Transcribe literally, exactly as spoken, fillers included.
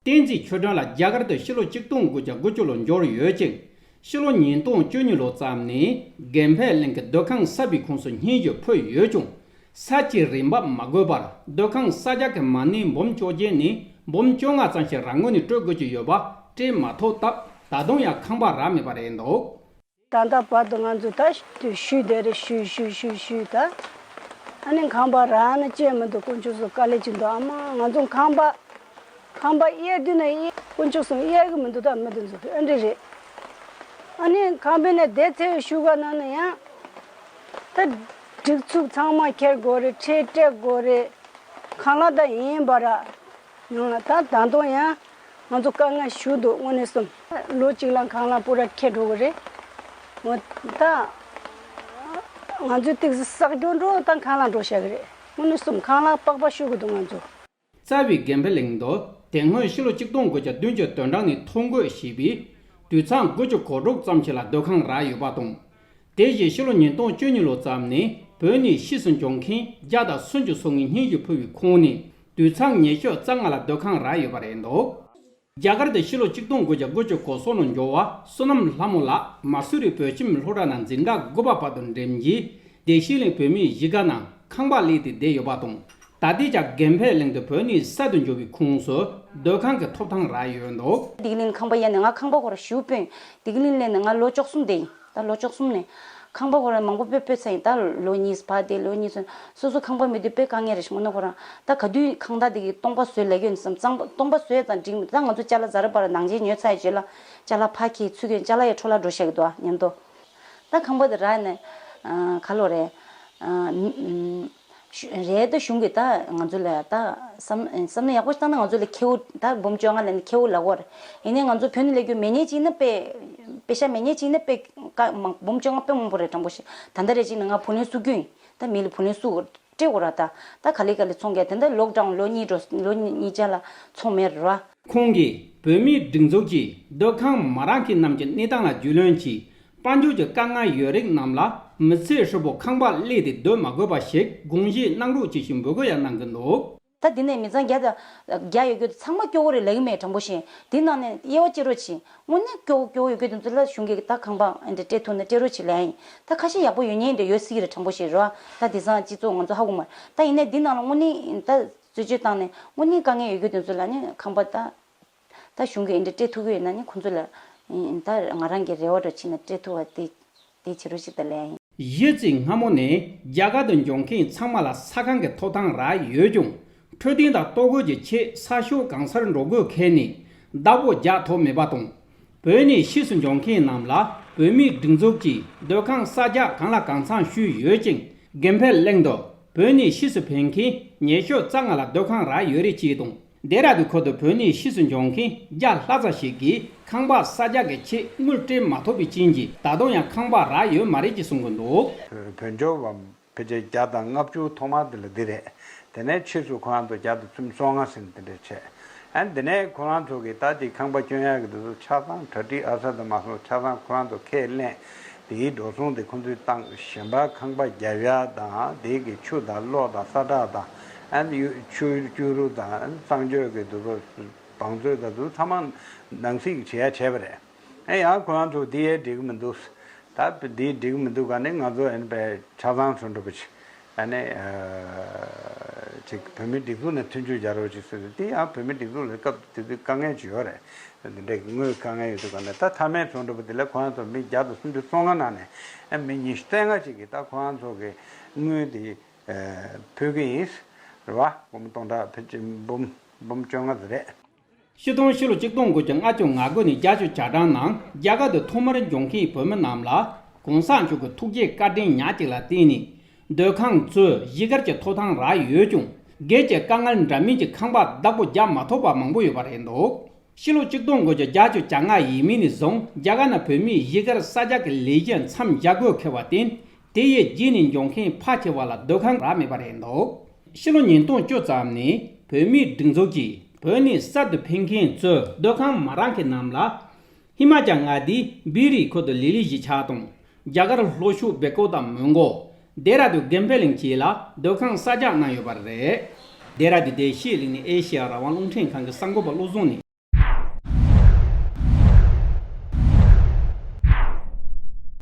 བསྟན་འཛིན་ཆོས་སྒྲོན་ལགས་རྒྱ་གར་དུ་ཕྱི་ལོ་ཆིག་སྟོང་དགུ་བརྒྱ་དགུ་བཅུ་ལོར་འབྱོར་ཡོད་ཅིང་། ཕྱི་ལོ་ཉིས་སྟོང་བཅུ་གཉིས་ལོ་ཙམ་ནས་དགེ་འཕེལ་གླིང་གི་སྡོད་ཁང་གསར་པའི་ཁོངས་སུ་སྙན་ཞུ་ཕུལ་ཡོད་ཀྱང་། ས་ཆའི་རིན་འབབ་མ་དགོས་པར་སྡོད་ཁང་གསར་རྒྱག་གི་མ་དངུལ་འབུམ་བཅོ་བརྒྱད་ནས་འབུམ་བཅོ་ལྔ་ཙམ་ཞིག་རང་ངོས་ནས་སྤྲོད་དགོས་ཀྱི་ཡོད་པ་སྤྲད་མ་ཐུབ་སྟབས། ད་དུང་ཡང་ཁང་པ་རག་མེད་པ་རེད་འདུག་ད་ལྟ་བར་དུ་ང་ཚོ་ད་ཞུས་བསྡད་རེད། ཞུས་ཞུས་ཞུས་ཞུས་ད། ཨ་ནི་ཁང་པ་རག་ན་ཅི་མི་འདུག་དཀོན་མཆོག་གསུམ་དཀའ་ལས་ཅིག་འདུག་ཨ་མ་ང་ཚོ་ཁང་པ་ཁང་པ་གཡར་དུས་ན་གཡར་དཀོན་མཆོག་གསུམ་གཡར་གི་མི་འདུག་ད་མི་དེ་ཚོ་ཨ་འདྲ་རེད། ཨ་ནི་ཁང་པའི་ནང་བསྡད་ཚེ་བཞུགས་ག་ན་ན་ཡང་ད་སྒྲིག་ཚུགས་ཚང་མ་འཁྱེར་དགོས་རེད། ཁྲལ་སྤྲད་དགོས་རེད། ཁང་གླ་ད་ཡིན་པ་ར། ཡང་ལ་ད་ད་དུང་ཡང་ང་ཚོ་དཀའ་ངལ་ཞུ་འདུག་དངོས་གནས་སོང་། ལོ་གཅིག་ལ་ཁང་གླ་པུ་ར་ཁྱེར་འགྲོ་གི་རེད། འོ་ད་ང་ཚོའི་ཏིག་ཙི་བསགས་རྒྱུ་འགྲོ་ད་ཁང་གླ་འགྲོ་བཞག་གི་རེད། དངོས་གནས་སོང་ཁང་གླ་པགས་པ་ཞུ་གི་འདུག་ང་ཚོ། རྩ་བའི་དགེ་འཕེལ་གླིང་དུ་དེ་སྔོན་ཕྱི་ལོ་ཆིག་སྟོང་དགུ་བརྒྱ་བདུན་ཅུ་དོན་གྲངས་ནས་ཐོ་འགོད་བྱས་པའི་དུད་ཚང་དགུ་བཅུ་གོ་དྲུག་ཙམ་ཞིག་ལ་སྡོད་ཁང་རག་ཡོད་པ་དང་། དེ་བཞིན་ཕྱི་ལོ་ཉིས་སྟོང་བཅུ་གཉིས་ལོ་ཙམ་ནས་བོད་ནས་ཕྱིས་སུ་འབྱོར་མཁན་བརྒྱ་དང་སུམ་ཅུ་སོ་ལྔའི་སྙན་ཞུ་ཕུལ་བའི་ཁོངས་ནས་དུད་ཚང་ཉི་ཤུ་རྩ་ལྔ་ལ་སྡོད་ཁང་རག་ཡོད་པ་རེད་འདུག་རྒྱ་གར་དུ་ཕྱི་ལོ་ཆིག་སྟོང་དགུ་བརྒྱ་དགུ་བཅུ་གོ་གསུམ་ལོར་འབྱོར་བ་བསོད་ནམས་ལྷ་མོ་ལགས་མ་སུ་རི་བོད་ཁྱིམ་སློབ་གྲྭ་ནང་འཛིན་གྲྭ་དགུ་པ་བར་དུ་འགྲིམས་རྗེས། བདེ་ཆེན་གླིང་བོད་མིའི་གཞིས་ཀ་ནང་ཁང་པ་གླས་ཏེ་བསྡད་ཡོད་པ་དང་། ད་ལྟའི་ཆར་དགེ་འཕེལ་གླིང་དུ་བོད་ནས་གསར་དུ་འབྱོར་བའི་ཁོངས་སུ་སྡོད་ཁང་གི་ཐོབ་ཐང་རག་ཡོད་འདུག་བདེ་ཆེན་གླིང་ཁང་པ་གཡར་ནས་ང་ཁང་པ་ཁོ་ར་ཞུ་སྤོས། བདེ་ཆེན་གླིང་སླེབས་ནས་ང་ལོ་བཅུ་གསུམ་བསྡད་ཡིན། ད་ལོ་བཅུ་གསུམ་ནས་ཁང་པ་ཁོ་ར་མང་པོ་སྤོས་སྤོས་ཚར་ཡིན། ད་ལོ་གཉིས་ཕར་བསྡད་ལོ་གཉིས་སོང་། སོ་སོ་ཁང་པ་མེད་དུས་དཔེ་དཀའ་ངལ་རེད་ཤག་དངོས་གནས་ཁོ་རང་། ད་ག་དུས་ཁང་བདག་དེ་གིས་སྟོང་པ་བཟོས་ལབ་ཀྱི་ཡོད་བསམ། གཙང་པ་སྟོང་པ་བཟོས་ཙང་འགྲིག་མི་འདུག་ད་ང་ཚོ་ཅ་ལག་ཛ་དྲག་པ་ར་ནང་ཆེན་ཉོས་ཚར་ཡི་རྗེས་ལ་ཅ་ལག་ཕར་འཁྱེར་ཚུར་འཁྱེར་ཅ་ལག་ཡ་འཕྲོ་བརླག་འགྲོ་བཞག་གི་འདུག་ཨ་མཉམ་དུ། ད་ཁང་པ་དེ་རག་ནས་ཨ་ག་ལོ་རེད། ཨ་ཨ་ཞུ་རེད། ད་གཞུང་གིས་ད་ང་ཚོ་ལ་ད་བསམ་བསམ་བློ་ཡག་པོ་ཞིག་བཏང་ན་ང་ཚོ་ལ་ཁེ་པོ་ད་འབུམ་བཅོ་ལྔ་ལེན་ཁེ་པོ་ལབ་ཀྱི་ཡོད་རེད། ཡིན་ནའི་ང་ཚོ་བོད་ནས་སླེབས་རྒྱུ་མེད་མཁན་ཅིག་ཡིན་ན་དཔེ་དཔེ་ཤ་མེད་མཁན་ཅིག་ཡིན་ན་དཔེ་དཀའ་མང་འབུམ་བཅོ་ལྔ་དཔེ་མང་པོ་རེད། དྲང་པོ་བཤད། ད་ལྟ་རེ་ཅིག་ནས་ང་བུ་ལོན་བསུ་རྒྱུ་ཡིན། ད་མི་ལ་བུ་ལོན་བསུ་སྤྲད་དགོས་ར། ད་ད་ག་ལེ་ག་ལེ་ཚོང་རྒྱག་དེ་འདྲ་ལོག་ཌའུན་ལོ་གཉིས་འགྲོ་ལོ་གཉིས་ཆ་ལ་ཚོང་མེད་ར། ཁོང་གིས་བོད་མིའི་སྒྲིག་འཛུགས་ཀྱིས་སྡོད་ཁང་མ་རག་མཁན་རྣམས་ཀྱི་གནས་སྟངས་ལ་རྒྱུས་ལོན་གྱིས་དཔལ་འབྱོར་གྱི་དཀའ་ངལ་ཡོད་རིགས་རྣམས་ལ་མི་ཚེ་ཧྲིལ་པོ་ཁང་པ་གླས་ཏེ་སྡོད་མ་དགོས་པ་ཞིག་དགོངས་བཞེས་གནང་རོགས་ཅེས་ཤིག་འབོད་སྐུལ་ཡང་གནང་གི་འདུག་ད་འདི་ནས་མི་ཚང་བརྒྱ་དང་བརྒྱ་ཡོད་རྒྱུ་དེ་ཚང་མ་སྐྱོ་བོ་རེད་ལབ་ཀྱི་མེད། དྲང་པོ་བཤད། འདི་ནང་ནས་དབྱེ་བ་ཕྱེ་རོགས་བྱེད། དངོས་གནས་སྐྱོ་བོ་སྐྱོ་བོ་ཡོད་རྒྱུ་དེ་ཚོ་ལ་གཞུང་གིས་ད་ཁང་པ་འདི་སྤྲད་ཐུབ་ན་སྤྲད་རོགས་བྱེད་ལབ་ཡིན། ད་ཁ་ཤས་ཡག་པོ་ཡོད་མཁན་འདྲ་ཡོད་སྲིད་ཀྱི་རེད། དྲང་པོ་བཤད་རོགས། ད་དེང་སང་སྤྱི་ཚོགས་ང་ཚོ་ཧ་གོ་མ་རེད། ད་ཡིན་ནའི་འདི་ནང་ལ་དངོས་གནས་ད་རྩད་གཅོད་བཏང་ནས་དངོས་གནས་དཀའ་ངལ་ཡོད་རྒྱུ་དེ་ཚོ་ལ་ནི་ཁང་པ་ད་ད་གཞུང་གིས་འདི་སྤྲད་ཐུབ་ཀྱི་ཡོད་ན་ནི་ཁོང་ཚོ་ལ་ད་ང་རང་གི་རེ་བ་འདྲ་བྱས་ན་སྤྲད་ཐུབ་པ་དེ་དེ་བྱེད་རོགས་བྱེད་ད་ལབ་ཡིན། གཞི་རྩའི་སྔ་མོ་ནས་རྒྱ་གར་དུ་འབྱོར་མཁན་ཚང་མ་ལ་ས་ཁང་གི་ཐོབ་ཐང་རག་ཡོད་ཀྱང་། འཕྲོད་བསྟེན་དང་ལྟོ་གོས་ཀྱི་ཆེད་ས་ཕྱོགས་གང་སར་འགྲོ་དགོས་ཁེལ་ནས་བདག་པོ་རྒྱག་ཐུབ་མེད་པ་དང་། བོད་ནས་ཕྱིས་སུ་འབྱོར་མཁན་རྣམས་ལ་བོད་མིའི་སྒྲིག་འཛུགས་ཀྱིས་སྡོད་ཁང་གསར་རྒྱག་གང་ལ་གང་འཚམ་ཞུས་ཡོད་ཅིང་། དགེ་འཕེལ་གླིང་དུ་བོད་ནས་ཕྱིས་སུ་ཕེབས་མཁན་ཉི་ཤུ་རྩ་ལྔ་ལ་སྡོད་ཁང་རག་ཡོད་རེད་ཅེས་དང་། ལྡེ་ར་ལྡུན་ཁུལ་དུ་བོད་ནས་ཕྱིས་སུ་འབྱོར་མཁན་བརྒྱ་ལྷག་ཙམ་ཞིག་གིས་ཁང་པ་གསར་རྒྱག་གི་ཆེད་དངུལ་སྤྲད་མ་ཐུབ་པའི་རྐྱེན་གྱིས་ད་དུང་ཡང་ཁང་པ་རག་ཡོད་མ་རེད་ཅེས་གསུང་གི་འདུག་བོད་བོད་འབྱོར་བ་ཕལ་ཆེར་བརྒྱ་དང་ལྔ་བཅུ་ཐོག་མ་དེ་ལ་འདི་རེད། དེ་ནས་ཕྱིས་སུ་ཁོ་རང་ཚོ་བརྒྱ་དང་སུམ་ཅུ་སོ་ལྔ་ཟིན་དེ་འདྲ་བྱས། ཨ་འདི་ནས་ཁོ་རང་ཚོ་གིས་ད་དེ་ཁང་པ་སྐྱོན་ཡག་གི་དེ་ཚོ་ཆ་ཚང་གྲ་སྒྲིག་ཨ་ས་དང་མ་སོང་ཆ་ཚང་ཁོ་རང་ཚོ་ཁས་ལེན། དེའི་འགྲོ་སོང་དེ་ཁོ་ཚོས་བཏང་གཞན་པ་ཁང་པ་རྒྱབ་ཡག་དང་དེ་གི་ཆུ་དང་གློག་དང་ས་ཁྲག་དང་ཨ་ནི་ཆུ་སྐྱུ་རུ་དང་གཙང་སྦྱོར་གི་དེ་ཚོ་བང་མཛོད་དང་དེ་ཚོ་ཚང་མ་ནང་སྲིད་ཀྱི་བྱེད་ཡག་བྱས་པ་རེད། ཨེ་ཡང་ཁོ་རང་ཚོ་འདི་ཡས་འགྲིག་གི་མི་འདུག་ད་འདི་འགྲིག་གི་མི་འདུག་ག་ནས་ང་ཚོ་ཨན་པའི་ཆ་ཚང་ཚོ་འགྲོ་པ་ཅིག་ཨ་ནི་ཅིག་བོད་མི་སྒྲིག་འཛུགས་ནས་མཐུན་འགྱུར་རྒྱག་རོགས་ཅིག་ཟེར་ཏེ་འདི་ཡང་བོད་མི་སྒྲིག་འཛུགས་ལ་སྐབས་དེ་དུས་དཀའ་ངལ་ཅིག་ཡོད་རེད། འདི་འདྲའི་དངུལ་དཀའ་ངལ་ཡོད་དུས་ག་ནས་ད་མཐའ་མའི་ཚོ་འགྲོ་པ་འདི་ལ་ཁོ་རང་ཚོ་མི་བརྒྱ་དང་སུམ་ཅུ་སོ་ལྔ་ནང་ནས་ཨ་མི་ཉི་ཤུ་རྩ་ལྔ་ཅིག་གིས་ད་ཁོ་རང་ཚོ་གི་དངུལ་འདི་ཕུལ་གི་ཡིན་རེད་བ། སྒོར་མོ་སྟོང་ཕྲག་ཕལ་ཆེར་འབུམ་འབུམ་བཅོ་ལྔ་ཙམ་རེད། སྤྱི་ལོ་ཕྱི་ལོ་ཆིག་སྟོང་དགུ་བརྒྱ་ལྔ་བཅུ་ང་དགུ་ནས་བརྒྱད་ཅུ་གྱ་གྲངས་ནང་རྒྱ་གར་དུ་ཐོག་མར་འབྱོར་མཁན་བོད་མི་རྣམས་ལ་གོང་ས་མཆོག་གི་ཐུགས་རྗེ་བཀའ་དྲིན་ཉག་གཅིག་ལ་བརྟེན་ནས་སྡོད་ཁང་གཙོས་གཞིས་སྒར་གྱི་ཐོབ་ཐང་རག་ཡོད་ཀྱང་། སྒེར་གྱི་དཀའ་ངལ་འདྲ་མིན་གྱི་ཁང་པ་བདག་པོ་རྒྱག་མ་ཐུབ་པ་མང་པོ་ཡོད་པ་རེད་འདུག་ཕྱི་ལོ་ཆིག་སྟོང་དགུ་བརྒྱ་བརྒྱད་ཅུ་གྱ་ལྔ་ཡས་མས་ནས་བཟུང་རྒྱ་གར་ནང་བོད་མིའི་གཞིས་སྒར་གསར་རྒྱག་གི་ལས་གཞི་མཚམས་འཇོག་དགོས་འཁེལ་བར་བརྟེན། དེ་ཡི་རྗེས་ནས་འབྱོར་མཁན་ཕལ་ཆེ་བ་ལ་སྡོད་ཁང་རག་མེད་པ་རེད་འདུག་ཕྱི་ལོ་ཉིས་སྟོང་བཅུ་ཙམ་ནས་བོད་མིའི་སྒྲིག་འཛུགས་ཀྱིས་བོད་ནས་གསར་དུ་ཕེབས་མཁན་ཚོས་སྡོད་ཁང་མ་རག་མཁན་རྣམས་ལ། ཧི་མ་ཅལ་མངའ་སྡེའི་བི་རི་ཁུལ་དུ་ལི་ལི་གཞིས་ཆགས་དང་། རྒྱ་གར་ལྷོ་ཕྱོགས་བེ་ཀོ་དང་མོན་གྷོ། ལྡེ་ར་ལྡུན་དགེ་འཕེལ་གླིང་བཅས་ལ་སྡོད་ཁང་གསར་རྒྱག་གནང་ཡོད་པ་རེད། ལྡེ་ར་ལྡུན་བདེ་སྐྱིད་གླིང་ནས་ཨེ་ཤེ་ཡ་རང་དབང་རླུང་འཕྲིན་ཁང་གི་གསར་འགོད་པ་བློ་བཟང་ནས།